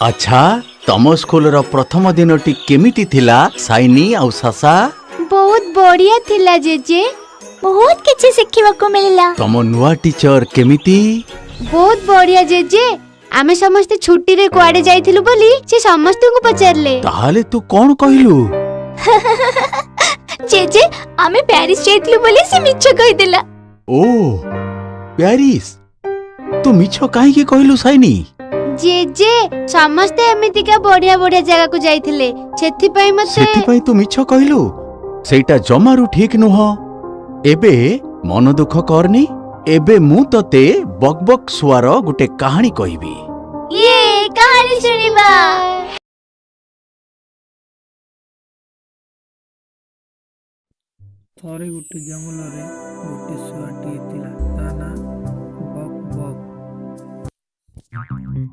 ଆଚ୍ଛା, ତମ ସ୍କୁଲର ପ୍ରଥମ ଦିନଟି କେମିତି ଥିଲା ସାଇନି ଆଉ ସାସା? ବହୁତ ବଢିଆ ଥିଲା ଜେଜେ, ବହୁତ କିଛି ଶିଖିବାକୁ ମିଳିଲା। ତମ ନୂଆ ଟିଚର କେମିତି? ବହୁତ ବଢିଆ ଜେଜେ। ଆମେ ସମସ୍ତେ ଛୁଟିରେ କୁଆଡେ ଯାଇଥିଲୁ ବୋଲି ସେ ସମସ୍ତଙ୍କୁ ପଚାରିଲେ। ତାହେଲେ ତୁ କଣ କହିଲୁ? ଜେଜେ, ଆମେ ପ୍ୟାରିସ ଯାଇଥିଲୁ ବୋଲି ସେ ମିଛ କହିଦେଲା। ଓ ପ୍ୟାରିସ! ତୁ ମିଛ କାହିଁକି କହିଲୁ ସାଇନି? ଜେଜେ, ସମସ୍ତେ ଏମିତିକା ବଢିଆ ବଢିଆ ଜାଗାକୁ ଯାଇଥିଲେ, ସେଥିପାଇଁ ମତେ। ସେଥିପାଇଁ ତୁ ମିଛ କହିଲୁ? ସେଇଟା ଜମାରୁ ଠିକ ନୁହଁ। ଏବେ ମନ ଦୁଃଖ କରନି। ଏବେ ମୁଁ ତତେ ବକ୍ ବକ୍ ଶୁଆର ଗୋଟେ କାହାଣୀ କହିବି। ଇଏ କାହାଣୀ ଶୁଣିବା। ଥରେ ଗୋଟେ ଜଙ୍ଗଲରେ ଗୋଟେ ଶୁଆଟିଏ ଥିଲା, ତା ନାଁ ବକ୍ ବକ୍।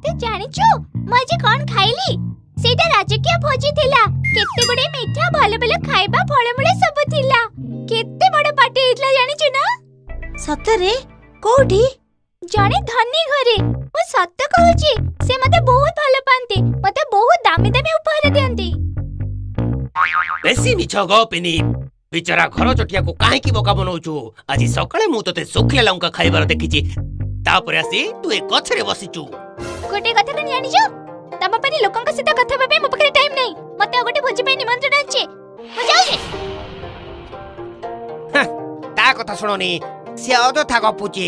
ତୁ ଜାଣିଛୁ ମୁଁ ଆଜି କଣ ଖାଇଲି? ସେଇଟା ରାଜକୀୟ ଭୋଜି ଥିଲା। କେତେ ଗୁଡେ ମିଠା, ଭଲ ଭଲ ଖାଇବା, ଫଳମୂଳ ସବୁ ଥିଲା। କେତେ ବଡ ପାର୍ଟି ହେଇଥିଲା ଜାଣିଛୁ ନା? ସତରେ? କୋଉଠି? ଜଣେ ଧନୀ ଘରେ। ମୁଁ ସତ କହୁଛି, ସେ ମତେ ବହୁତ ଭଲ ପାଆନ୍ତି, ମତେ ବହୁତ ଦାମୀ ଦାମୀ ଉପହାର ଦିଅନ୍ତି। ବେଶୀ ମିଛ ଗପିନି। ବିଚରା ଘର ଚଟିଆକୁ କାହିଁକି ବୋକା ବନଉଛୁ? ଆଜି ସକାଳେ ମୁଁ ତୋତେ ଶୁଖିଲା ଲଙ୍କା ଖାଇବାର ଦେଖିଛି, ତାପରେ ଆସି ତୁ ଏ ଗଛରେ ବସିଛୁ। ଗୋଟେ କଥା କଣ ଜାଣିଛ? ତମ ପରି ଲୋକଙ୍କ ସହିତ କଥା ହେବା ପାଇଁ ମୋ ପାଖରେ ଟାଇମ୍ ନାହିଁ। ମତେ ଆଉ ଗୋଟେ ଭୋଜି ପାଇଁ ନିମନ୍ତ୍ରଣ ଅଛି, ମୁଁ ଯାଉଛି। ତା କଥା ଶୁଣନି, ସିଏ ଅଯଥା ଗପୁଛି।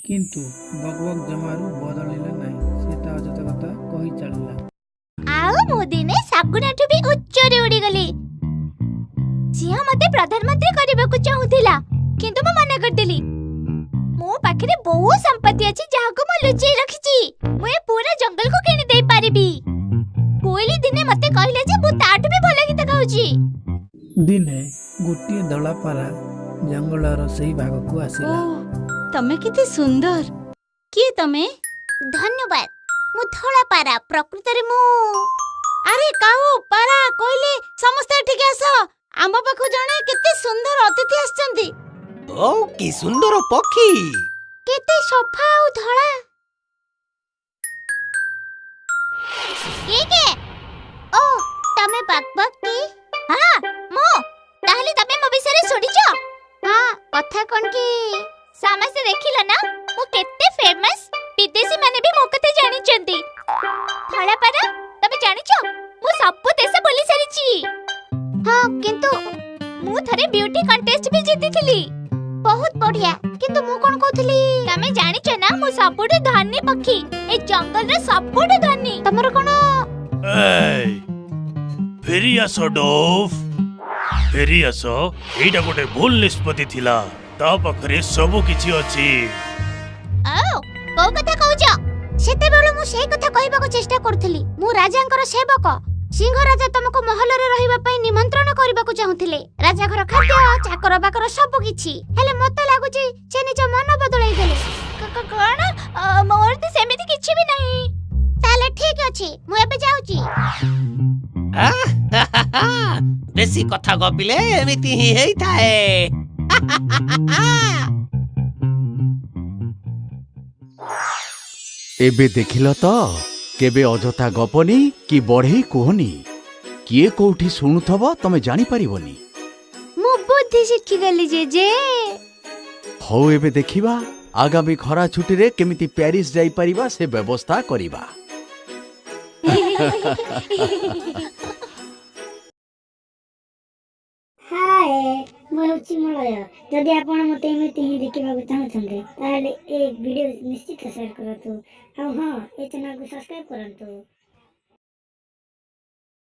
କିନ୍ତୁ ବକ୍ ବକ୍ ଜମାରୁ ବଦଳିଲା ନାହିଁ, ସେ ତା ଅଯଥା କଥା କହି ଚାଲିଲା। ଆଉ ମୁଁ ଦିନେ ଶାଗୁଣାଠୁ ବି ଉଚ୍ଚରେ ଉଡ଼ିଗଲି। ସିଂହ ମତେ ପ୍ରଧାନମନ୍ତ୍ରୀ କରିବାକୁ ଚାହୁଁଥିଲା, କିନ୍ତୁ ମୁଁ ମନା କରିଦେଲି। ମୋ ପାଖରେ ବହୁତ ସମ୍ପତ୍ତି ଅଛି ଯାହାକୁ ମୁଁ ଲୁଚେଇ ରଖିଛି। ମୁଁ ଏ ପୁରା ଜଙ୍ଗଲକୁ କିଣି ଦେଇ ପାରିବି। କୋଇଲି ଦିନେ ମତେ କହିଲା ଯେ ମୁଁ ତାଠୁ ବି ଭଲ ଗୀତ ଗାଉଛି। ଦିନେ ଗୋଟିଏ ଧଳା ପାରା ଜଙ୍ଗଲର ସେଇ ଭାଗକୁ ଆସିଲା। ତମେ କେତେ ସୁନ୍ଦର! କିଏ ତମେ? ଧନ୍ୟବାଦ। ମୁଁ ଧଳା ପାରା। ପ୍ରକୃତରେ ମୁଁ ଆରେ କାଉ, ପାରା, କୋଇଲି, ସମସ୍ତେ ଏଠିକି ଆସ। ଆମ ପାଖକୁ ଜଣେ କେତେ ସୁନ୍ଦର ଅତିଥି ଆସିଛନ୍ତି। ଓ, କି ସୁନ୍ଦର ପକ୍ଷୀ! କେତେ ସଫା ଆଉ ଧଳା। କିଏ କିଏ? ଓ, ତମେ ବକ୍ ବକ୍ କି? ହଁ, ମୁଁ। ତାହେଲେ ତମେ ମୋ ବିଷୟରେ ଶୁଣିଛ? ହଁ, କଥା କଣ କି, ସମସ୍ତେ ଦେଖିଲ ନା ମୁଁ କେତେ ଫେମସ୍। ବିଦେଶୀ ମାନେ ବି ମୋ କଥା ଜାଣିଛନ୍ତି। ଧଳା ପାରା, ତମେ ଜାଣିଛ ମୁଁ ସବୁ ଦେଶ ବୁଲି ସାରିଛି। ହଁ, କିନ୍ତୁ ମୁଁ ଥରେ ବ୍ୟୁଟି କଣ୍ଟେଷ୍ଟ ବି ଜିତିଥିଲି। ବହୁତ ବଢିଆ। କିନ୍ତୁ ମୁଁ କଣ କହୁଥିଲି, ତମେ ଜାଣିଛ ନା ମୁଁ ସବୁଠୁ ଧନୀ ପକ୍ଷୀ, ଏ ଜଙ୍ଗଲର ସବୁଠୁ ଧନୀ। ତମର କଣ? ଏଇ, ଫେରି ଆସ ଡୋଫ, ଫେରି ଆସ। ଏଇଟା ଗୋଟେ ଭୁଲ ନିଷ୍ପତ୍ତି ଥିଲା। ତା ପାଖରେ ସବୁ କିଛି ଅଛି। ଆଉ କୋଉ କଥା କହୁଛ? ସେତେବେଳୁ ମୁଁ ସେଇ କଥା କହିବାକୁ ଚେଷ୍ଟା କରୁଥିଲି। ମୁଁ ରାଜାଙ୍କର ସେବକ। ସିଂହ ରାଜା ତମକୁ ମହଲରେ ରହିବା ପାଇଁ ନିମନ୍ତ୍ରଣ କରିବାକୁ ଚାହୁଁଥିଲେ, ରାଜା ଘର ଖାଦ୍ୟ, ଚାକର ବାକର ସବୁ କିଛି। ହେଲେ ମତେ ଲାଗୁଛି ସେ ନିଜ ମନ ବଦଳାଇ ଦେଲେ। କଣ? ମୋର ତ ସେମିତି କିଛି ବି ନାହିଁ। ତାହେଲେ ଠିକ ଅଛି, ମୁଁ ଏବେ ଯାଉଛି। ବେଶୀ କଥା ଗପିଲେ ଏମିତି ହିଁ ହେଇଥାଏ। ଏବେ ଦେଖିଲ ତ, କେବେ ଅଯଥା ଗପନି କି ବଢେଇ କୁହନି। କିଏ କୋଉଠି ଶୁଣୁଥବ ତମେ ଜାଣିପାରିବନି। ମୁଁ ବୁଦ୍ଧି ଶିଖିଗଲି ଜେଜେ। ହଉ, ଏବେ ଦେଖିବା ଆଗାମୀ ଖରା ଛୁଟିରେ କେମିତି ପ୍ୟାରିସ ଯାଇପାରିବା ସେ ବ୍ୟବସ୍ଥା କରିବା। ହାଏ, ମୁଁ ହେଉଛି ମଳୟ। ଯଦି ଆପଣ ମୋତେ ଏମିତି ହିଁ ଦେଖିବାକୁ ଚାହୁଁଛନ୍ତି, ତାହେଲେ ଏ ଭିଡ଼ିଓ ନିଶ୍ଚିତ ସେୟାର କରନ୍ତୁ, ଆଉ ହଁ, ଏ ଚ୍ୟାନେଲକୁ ସବସ୍କ୍ରାଇବ୍ କରନ୍ତୁ।